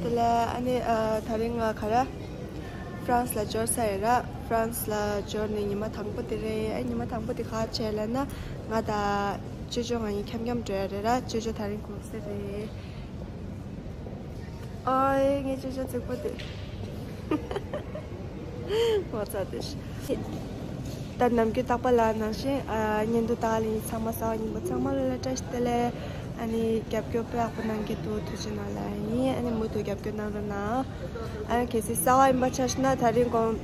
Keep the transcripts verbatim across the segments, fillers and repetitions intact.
དེ་ལ་ཨ་ནི་ཨ་ད་རིང་ང་ག་རེ་ཧྥ་རན་སི་ལ་འབྱོར་ཚར་ཡོད་ར། ཧྥ་རན་སི་ལ་འབྱོར་ནས་ཉི་མ་དང་པོ་དེ་རེད། ཨ་ཉི་མ་དང་པོ་དེ་ག་བྱས་ལབ་ན་ང་དང་ཅོ་ཅོ་ང་གཉིས་འཁྱམ་འཁྱམ་འགྲོ་ཡ་རེད་ར། ཅོ་ཅོ་ད་རིང་གུང་སེང་རེད། ཨོའི་ངའི་ཅོ་ཅོ་རྫིག་པོ་དེ། ངོ་ཚ་དེ་ཤི། ད་ནམ་རྒྱུན་རྟག་པར་ལབ་ནང་བཞིན་ཨ་བརྙན་ཐུང་ལྟ་ག་ལ་ཡིན། ཚང་མ་གསར་པ་རྙིང་པ་ཚང་མ་ལ་ལ་བཀྲ་ཤིས་བདེ་ལེགས། ཨ་ནི་རྒྱབ་སྐྱོར་དཔེ་ཡག་པོ་གནང་གི་འདུག་ཐུགས་རྗེ་གནང་ལབ་ཡིན། ཨ་ནི་མུ་མཐུད་རྒྱབ་སྐྱོར་གནང་རོགས་གནང་། ཨ་ནི་གལ་སྲིད་གསར་པ་ཡིན་པ་ཆ་བཞག་ན་ད་རིང་དགོང་།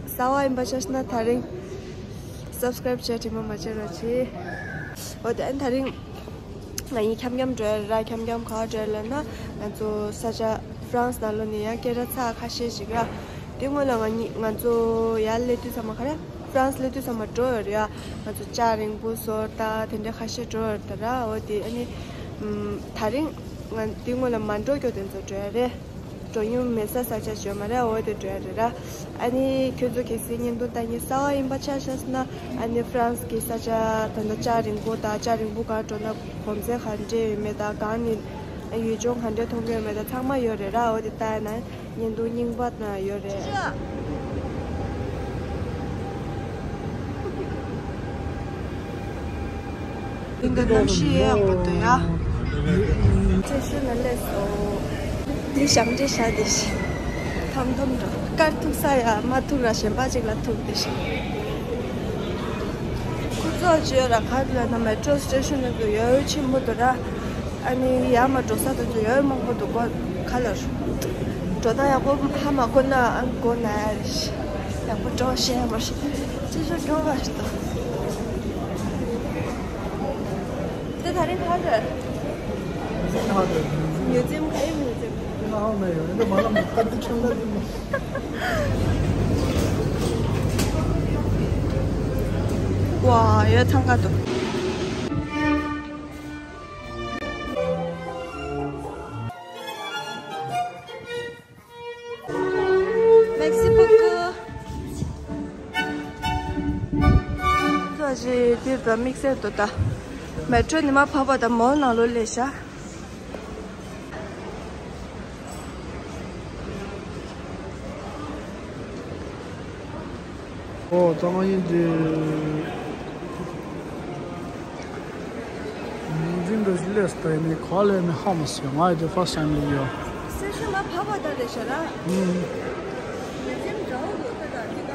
གསར་པ་ཡིན་པ་ཆ་བཞག་ན་ད་རིང་སབ་སི་ཀ་རེབ་བྱས་དྲི་མ་མ་བྱེད་རོགས་གྱིས། འོ་དེ་ཨ་ནི་ད་རིང་ང་གཉིས་འཁྱམ་འཁྱམ་འགྲོ་ཡ་ར། འཁྱམ་འཁྱམ་ག་པར་འགྲོ་ཡ་ལབ་ན་ང་ཚོ་ས་ཆ་ཧྥ་རན་སི་ནང་ལོགས་ནས་ཡང་སྐད་གྲགས་ཚ་ཁ་ཤས་ཤིག་ར། དེ་སྔོན་ལ་ང་གཉིས་ང་ཚོ་ཡར་སླེབས་དུས་ཙམ་པ་ག་རེ་ཧྥ་རན་སི་སླེབས་དུས་ཙམ་པ་འགྲོ་ཡོད་རེད་ཡ། ང་ཚོ་ལྕགས་རིང་པོ་ཟོར་ད་དེ་འདྲ་ཁ་ཤས་འགྲོ་ཡོད་རེད་ད་ར། འོ་དེ་ཨ་ནི་ད་རིང་ང་དེ་སྔོན་ལ་མ་འགྲོ་རྒྱུ་དེ་ཚོ་འགྲོ་ཡ་རེད། འགྲོ་མྱོང་མེད་ས་ས་ཆ་ཡོད་མ་རེད། འོ་དེ་འགྲོ་ཡ་རེད་ར། ཨ་ནི་ཁྱོད་ཚོ་གལ་སྲིད་བརྙན་ཐུང་ལྟ་མཁན་གསར་པ་ཡིན་པ་ཆ་བཞག་ན་ཨ་ནི་ཧྥ་རན་སི་གི་ས་ཆ་ད་ལྟ་ལྕགས་རིང་པོ་དང་ལྕགས་རིང་པོ་སྒང་འགྲོ་ན་གོམས་གཤིས་ག་འདྲས་ཡོད་མེད་དང་སྒང་ནས་ཡུལ་ལྗོངས་ག་འདྲས་མཐོང་གི་ཡོད་མེད་དང་ཚང་མ་ཡོད་རེད་ར། འོ་དེ་ལྟ་ཡ་ན་བརྙན་ཐུང་རྙིང་པ་ན་ཡོད་རེད། འདི་འདྲ་གནམ་གཤིས་ཡག་པོ་འདུག་ཡ། ཆེ་ཤོས་ལ་སླེབས་སོང་། འདི་ཞབས་འདྲེན་བྱ་དེ་ཤི། ཐམ་ཐམ་འགྲོ། དཀར་ཐུག་ས་ཡ་མ་ཐུག་ར་གཞན་པ་ཅིག་ལ་ཐུག་དེ་ཤི། ཁོ་ཚོ་བརྗོད་ར་ག་རེ་ལབ་ན་མེ་ཊྲོ་སི་ཊེ་ཤན་དེ་ཚོ་ཡོད་ཆེན་པོ་འདུག་ར། ཨ་ནི་ཡར་མར་འགྲོ་ས་དེ་ཚོ་ཡོད་མང་པོ་འདུག་གོ། ཁ་ལོར་འགྲོ་སྟངས་ཡག་པོ་ཧ་མ་གོ་ན་ཨ་མགོ་ན་ཡ་རེད་ཤི། ཡག་པོ་འགྲོ་ཤེས་མ་ཤེས། ཅི་ཞིག་འགྲོ་བ་ཞིག་དང་། དེ་ད་རིང་ག་རེ། མིའུ་ཛི་ཡམ། ག་ཡི་མིའུ་ཛི་ཡམ། ཝ་ཡོད་ཐང་ག་འདུག་མེག་སི་པོ་ཀོ། ཚོ་ཞིག་འདིར་དང་དམིགས་བསལ་དུ་ད་མེ་ཊྲོ་ནས་མར་བབས་པ་དང་མོལ་ནང་ལོགས་སླེབས་ཤག་ཨོ་ད་ང་ཡིན་དེ། མིའུ་ཛི་ཡམ་འདྲ་ཞིག་སླེབས་ད་ཡིན་ནི་ག་ལས་ནི་ཧ་མ་སོང་། ང་ཡི་དེ་ཕར་སང་ནི་ཡོད། སེ་ཤོ་མ་ཕ་བ་ད་ལས་ཤ་ར། ཨུམ། མིའུ་ཛི་ཡམ་འདྲ་བོ་འདུག་ད་ད་འདི་ག་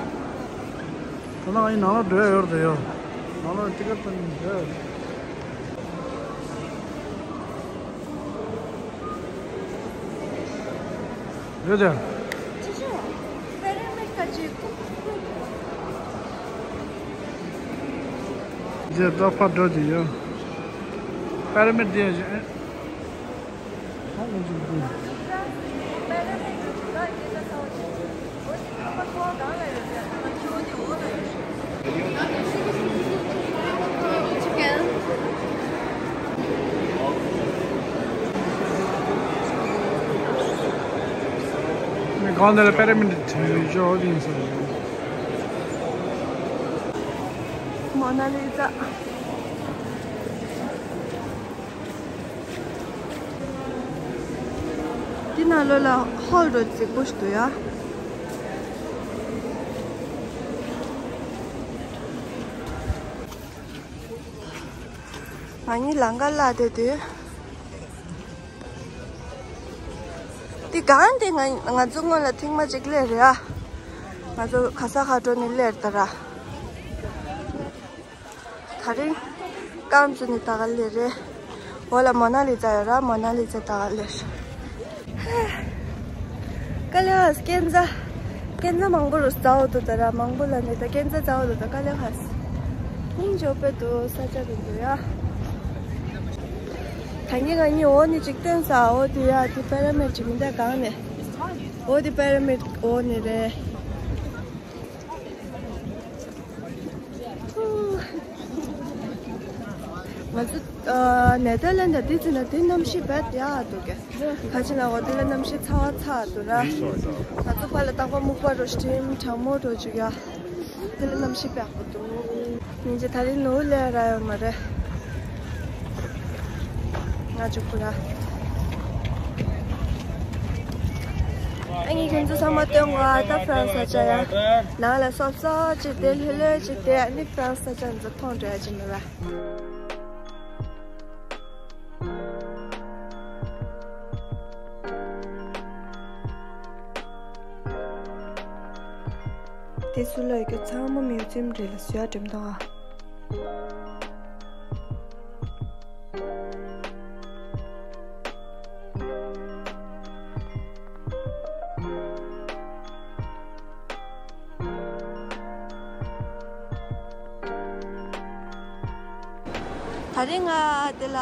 ད་ནང་ཡིན་ནང་ལ་འགྲོ་ཡ་ཡོད་རེད་ཡོད། ནང་ལ་ཏི་ཀེ་ཊི་ད་ནི་འགྲོ་ཡ་ཡོད། རེད་དེ། ཅི་ཅི། པེ་ར་མིཌ་ཀ་ཅི། རྗེས་ད་ཕར་འགྲོ་དེ་ཡོད། པེ་ར་མིཌ་དེ་ཡོད། ཨ་ངོ་ཅིག་དེ། གང་དེ་ལ་པེ་ར་མིཌ་དེ་ཡོད་ཡིན་ས་རེད། མོ་ན་ལི་ཛ། འདི་ནང་ལོགས་ལ་ཧོལ་རོ་རྫིག་པོ་ཞིག་འདུག་ཡ། ང་གཉིས་ལམ་ཁ་བརླག་བསྡད་དུས། འདི་སྒང་དེ་ང་ང་ཚོ་སྔོན་ལ་ཐེངས་མ་གཅིག་སླེབས་རེད་ཨ། ང་ཚོ་ག་ས་ག་འགྲོ་ནས་སླེབས་རེད་ད་ར། ད་རིང་རྐང་བཙུགས་ནས་ད་ག་སླེབས་རེད། འོག་ལ་མོ་ན་ལི་ཛ་ཡོད་ར། མོ་ན་ལི་ཛ་ད་ག་སླེབས། དཀའ་ལས་ཁག་སྐྱེན་ཚ། སྐྱེན་ཚ་མང་པོ་རུ་ཟ་འོ་དུ་ད་ར། མང་པོ་ལ་ནི་ད་སྐྱེན་ཚ་ཟ་འོ་དུ་ད་དཀའ་ལས་ཁག་སྙིང་རྗེ་པོ་དུ་ས་ཆ་རུ་འདུག་ཡ། ད་ངས་ང་གཉིས་འོག་ནས་ཅིག་སྟོན་ས་འོ་དུ་ཡ། དེ་པེ་ར་མིཌ་ཅིག་མི་འདྲ་གང་ནས། འོ་དེ་པེ་ར་མིཌ་འོག་ནས་རེད། ང་ཚོ་ཨ་ནེ་ཐར་ལེན་ཌ་དེ་ཚོ་ན་དེ་གནམ་གཤིས་བད་ཡག་འདུག་གས། ཕལ་ཆེར་ན་འོ་དེ་ལ་གནམ་གཤིས་ཚ་བ་ཚ་འདུག་ར། ང་ཚོ་ཕར་ལ་རྟག་པར་སྨུག་པ་རོ་སྤྲིན་གྲང་མོ་རོ་ཅིག་ཡ། དེ་ལ་གནམ་གཤིས་བད་ཡག་པོ་འདུག་སྙིང་རྗེ། ད་རིང་ནོར་ལས་ར་ཡོད་མ་རེད། ང་འཇུག་གི་ར། ཨ་ནི་ཁྱོད་ཚོ་ཚང་མ་སྟོན་གོ། ཨ་ད་ཧྥ་རན་སི་ས་ཆ་ཡ། ནང་ལ་སོབ་སོབ་ཅིག་དེ་ལྷོད་ལྷོད་ཅིག་དེ་ཨ་ནི་ཧྥ་རན་སི་ས་ཆ་འཛུགས་མཐོང་འགྲོ་ཡ་ཅིག་མེད་པ། དེ་སུ་ལ་ཡོད་རྒྱུ་ཚང་མ་མིའུ་ཛིམ་རེད་ལ་བཟོ་ཡ་འགྲིམ་དང་ཨ། ད་རིང་ང་འདི་ལ་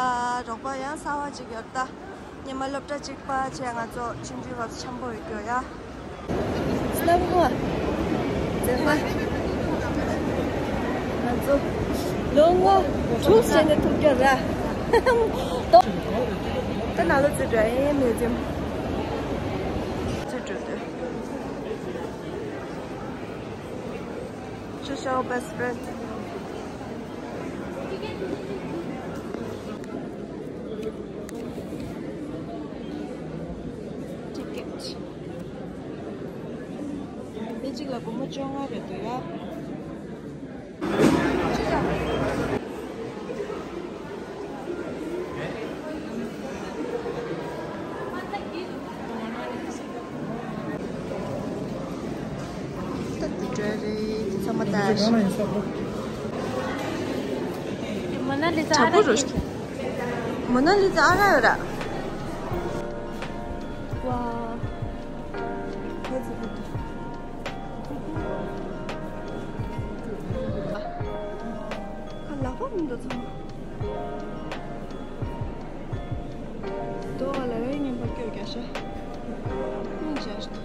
རོགས་པ་ཡང་གསར་བ་ཅིག་ཡོད་ད། ཉི་མ་སློབ་གྲྭ་གཅིག་པ་བྱས་ང་ཚོ་ཆུང་དུས་སྐབས་འཆམ་པོ་ཡོད་རྒྱུ་ཡ། སློབ་མ། མཛེས་མ། ང་ཚོ་ལོ་ངོ་དྲུག་བྱས་ནས་ཐུག་རྒྱུ་ར། ད་ནང་ལོ་རྩིས་འགྲོ་ཨེ་མེད་ཅིང་རྩིས་འགྲོ་དུས། She's our best friend. Ticket. མི་གཅིག་ལ་སྒོར་མོ་བཅོ་ལྔ་རེད་འདུག་ཡ། ད་འདི་འདྲ་རེད། ཚང་མ་ད། མོ་ན་ལི་ཛ་ཨ་ར་ཞིག་མོ་ན་ལི་ཛ་ཨ་ར་ཡོད་ར། ཝའོ། ཁ་ལག་པ་མི་འདུག་ཚང་མ། རྡོ་བ་ལ་བའི་ངན་པ་སྐྱོ་རྒྱ་ཤ། སྙིང་རྗེ་ཤ།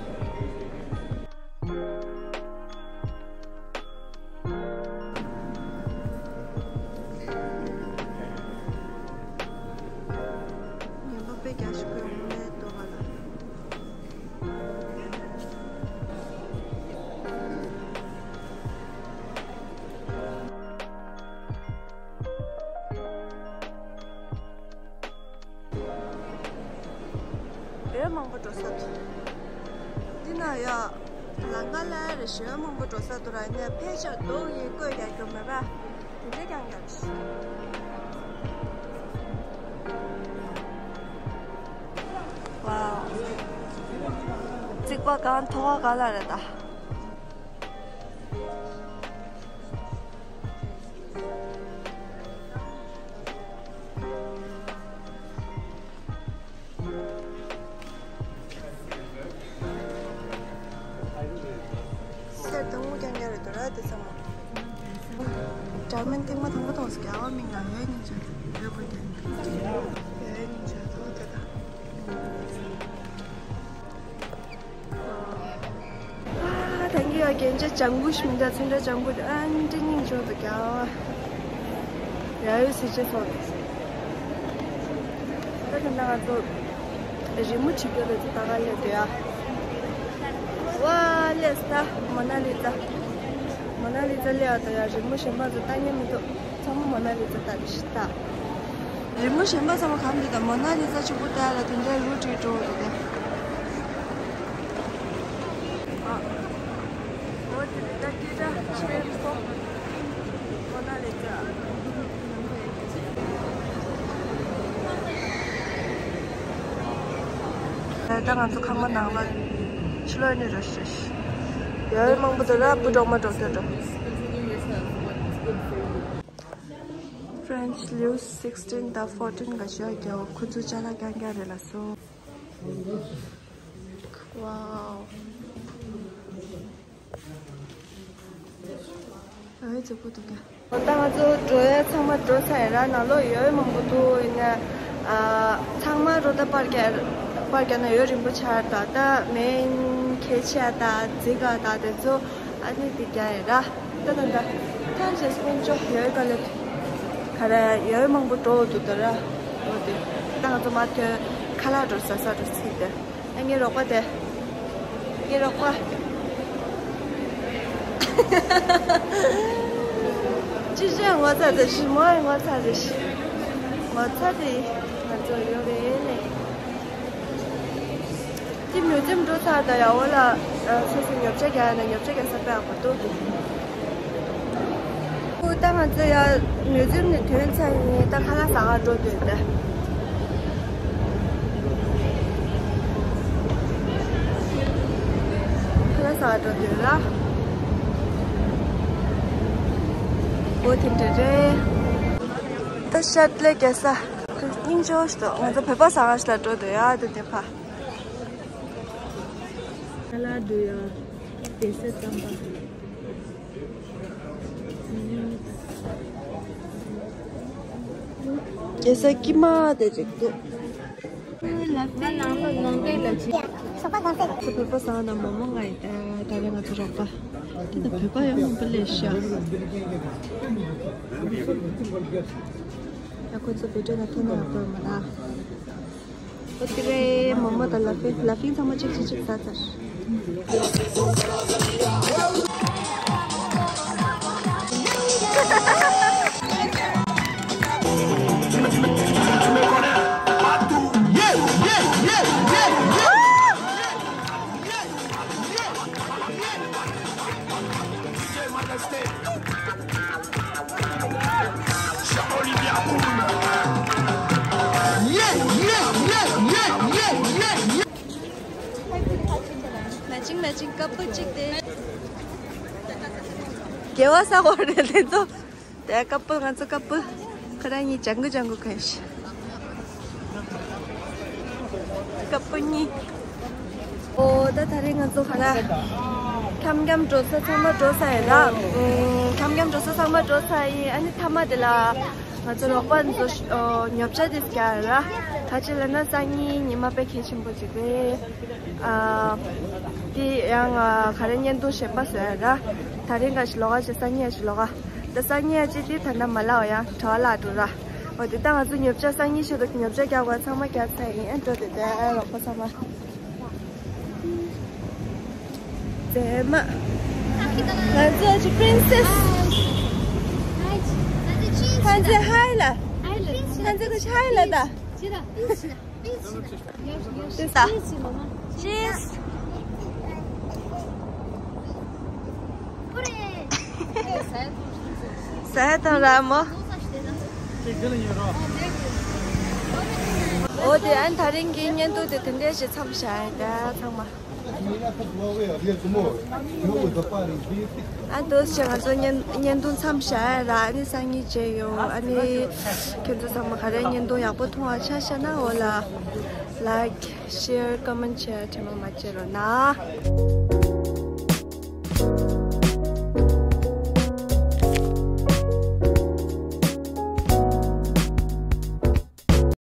ངན་པ་དཔེ་རྒྱ་ཤ་སྐྱོ་ཡོང་ནས་རྡོ་བ་ལ། ཡོད་མང་པོ་འགྲོ་ས་འདུག་འདི་ན་ཡ། ལམ་ཁ་ལ་རེ་ཞོལ་མང་པོ་འགྲོ་ས་འདུག་ར་ནས་ཕལ་ཆེར་རྡོ་ཡི་བཀོད་རྒྱག་རྒྱུ་མེད་པ། དེ་འདྲ་རྐྱང་རྐྱང་རེད། ཝའོ། རྩིག་པ་གང་ཐོག་ག་ལ་རེད་ད། གསེར་དང་དངུལ་རྐྱང་རྐྱང་རེད་འདུག་ར་དེ་ཚང་མ། འདྲ་མིན་ཐེངས་མ་དང་པོ་མཐོང་སོང་། རྒྱལ་བ་མིག་ནང་ཡོད་སྙིང་རྗེ། ཡོད་དགོས་ཀྱི་ཡོད་སྙིང་རྗེ་འདུག་དེ་དང་། ཨ། ད་གིན་ཡ་རྒྱན་ཆ་ལྗང་གུ་ཞིག་མི་འདྲ་ཚོན་ཁྲ་ལྗང་གུ་དེ་ཨ་འདྲ་སྙིང་རྗེ་འདུག་ཀྱང་། ཡ་ཡོ་སི་ཅེ་ཚོགས་དེ། ད་ད་ང་ཚོ་རི་མོ་བྲིས་རྒྱུ་ལ་ཚོ་ད་ག་སླེབས་དུས་ཡ། ཝ་སླེབས་ད་མོ་ན་ལི་ཛ། མོ་ན་ལི་ཛ་སླེབས་ད་ཡ། རི་མོ་གཞན་པ་ཚོ་ལྟ་མཁན་མི་འདུག་ཚང་མ་མོ་ན་ལི་ཛ་ལྟ་རེ་ཞིག་ལྟ། རི་མོ་གཞན་པ་ཚང་མ་གམ་འདུག་ད་མོ་ན་ལི་ཛ་གཅིག་པུ་ལྟ་ཡ་ལ་དེ་འདྲའི་རུ་བྲིས་འགྲོ་འདུག་དེ། ཨ། འོ་དེ་ད་སྐད་གྲགས་ཆེན་པོ། མོ་ན་ལི་ཛ། ད་ང་ཚོ་ཁང་པ་ནང་ལ་ཕྱི་ལོགས་ནས་ར་ཤི་ཤི། ཡ་ཡོ་མང་པོ་འདུག་ར་སྤུ་གྲོགས་མ་གྲོགས་ཁྱོད་འགྲོ། French Liu sixteen དང་fourteen ག་ཤོད་རྒྱལ་བ་ཁོ་ཚོ་ཅ་ལག་རྐྱང་རྐྱང་རེད་ལ་སོ། ཝའོ། ཨོའི་མཛེས་པོ་འདུག་ག་ད་ང་ཚོ་འགྲོ་ཡ་ཚང་མ་འགྲོ་ཚར་ཡིན་ར། ནང་ལོགས་ཡོད་མང་པོ་འདུག་ཡིན་ན། ཨ། ཚང་མ་རོ་ད་པར་རྒྱག་པར་རྒྱག་ན་ཡོད་རིན་པོ་ཆེ་ད་ད་མེན་ཁེ་ཆེ་ད་རྫིག་ག་ད་དེ་ཚོ་ཨ་ནི་དེ་རྒྱག་ཡིན་ར། ད་ད་ད་ཐང་ཆེ་སྤུན་ཅོ་ཡོད་ག་ལེ། ག་རེ་ཡོད་མང་པོ་འགྲོ་འདུག་ད་ར། འོ་དེ་ད་ང་ཚོ་མ་ཐོན་ཁ་ལག་འགྲོ་ཟ་ས་འགྲོ་ཚིག་དེ། ཨ། ངའི་རོགས་པ་དེ། ངའི་རོགས་པ། ཅི་བྱས་ངོ་ཚ་དེ་ཞི་མོ་ངོ་ཚ་དེ་ཞི། ངོ་ཚ་དེ་ང་ཚོ་ཡོད་རེད་ལེ། དེ་མིའུ་ཛིམ་འགྲོ་ཚར་དང་ཡ་འོ་ལ། སོ་སོ་ཉོ་ཆ་རྒྱག་ཡ་ན་ཉོ་ཆ་རྒྱག་ས་དཔེ་ཡག་པོ་འདུག་ཨོ་ད་ང་ཚོ་ཡ་མིའུ་ཛིམ་ནས་ཐོན་ཚར་ཡིན། ད་ཁ་ལག་ཟ་ག་འགྲོ་འདོད་དེ། ཁ་ལག་ཟ་ག་འགྲོ་འདོད་ལ། ཨོ་དེ་འདྲ་རེད། ད་ཤར་ལས་རྒྱལ་ས་སྙིང་རྗེ་པོ་ཞིག་འདུག་ང་ཚོ་བོད་པ་ཟ་ག་ཞིག་ལ་འགྲོ་འདོད་ཡ། དེ་དེ་ཕ། ཁ་ལག་འདུག་ཡ། དེ་སེ་རྩམ་པ། རྒྱལ་ས་ཀྱི་མ་དེ་ཅིག་འདུག་ལ་ཕེ་ནང་ལོ་ནང་པའི་ལ་ཅི། བོད་པ་ཟ་ན་མོག་མོག་ང་ཡི་ད་ད་རེ་ང་ཚོ་རོགས་པ། དེ་ད་བོད་པ་ཡང་མང་པོ་ལས་ཤ། ཡ་ཁོ་ཚོ་བེད་སྤྱོད་ན་ཐོན་ན་ཡག་པོ་ཡོད་མ་ད། ཨོ་དེ་རེད། མོག་མོག་དང་ལ་ཕིང་། ལ་ཕིང་ཚང་མ་གཅིག་གཅིག་གཅིག་ཟ་ཚར། Matching matching couple གཅིག་དེ། དགེ་བ་ས་གོ་རེད་དེ་ཚོ། དེ་couple ང་ཚོ་couple། ཁོ་རང་གཉིས་ལྗང་གུ་ལྗང་གུ་གོན་ཤག couple གཉིས། ཨོ་ད་ད་རེས་ང་ཚོ་ག་ལ། འཁྱམ་འཁྱམ་འགྲོ་ས་ཚང་མ་འགྲོ་ས་ཡིན་ར། ཨུམ། འཁྱམ་འཁྱམ་འགྲོ་ས་ཚང་མ་འགྲོ་ས་ཡིན། ཨ་ནི་མཐའ་མ་དེ་ལ་ང་ཚོ་རོགས་པ་ཚོ་ཨོ་ཉོ་ཆ་དེ་རྒྱག་ར། ད་ཅི་ལབ་ན་སང་ཉིན་ཉི་མ་དཔེ་གལ་ཆེན་པོ་ཅིག་རེད། ཨ། དེ་ཡང་ག་རེ་བརྙན་ཐུང་གཞན་པ་བཟོ་ཡ་ར། ད་རིང་ག་ཞིག་ལོག་ག་ཞིག་སང་ཉིན་ཡ་ཞིག་ལོག་ག་ད་སང་ཉིན་ཡ་ཅིག་དེ་ད་ལྟ་མ་ལབ་ཡ་གྲྭ་བ་ལ་འགྲོ་ར། འོ་དེ་ད་ང་ཚོ་ཉོ་ཆ་སང་ཉིན་ཞིག་ཏུ་ཉོ་ཆ་རྒྱག་དགོས་ཚང་མ་རྒྱག་ཚར་ཡིན། ཨེ་འགྲོ་དེ་དེ་རོགས་པ་ཚང་མ། མཛེས་མ། ང་ཚོ་ཅིག་princess། ཁ་མཛེས་ཧའི་ལ། ཁ་མཛེས་ཁ་ཤ་ཧའི་ལ་ད། དེ་ད། Cheers། ཟས་དང་ར་མོ། འོ་དེ་ཨན་ད་རིང་གི་བརྙན་ཐུང་དེ་དེ་འདྲས་ཞིག་མཚམས་བཞག་ཡིན་ད་ཚང་མ། ཨ་ཏོ་ཞེས་ང་ཚོ་བརྙན་བརྙན་ཐུང་མཚམས་བཞག་ཡ་ར། ཨ་ནི་སང་ཉིན་མཇལ་ཡོང་། ཨ་ནི་ཁྱེད་ཚོ་ཚང་མ་ག་རེ་བརྙན་ཐུང་ཡག་པོ་མཐོང་བ་ཆ་བཞག་ན་འོ་ལ་like share comment བྱས་ཁྲེལ་མ་མ་བྱེད་རོགས་གནང་།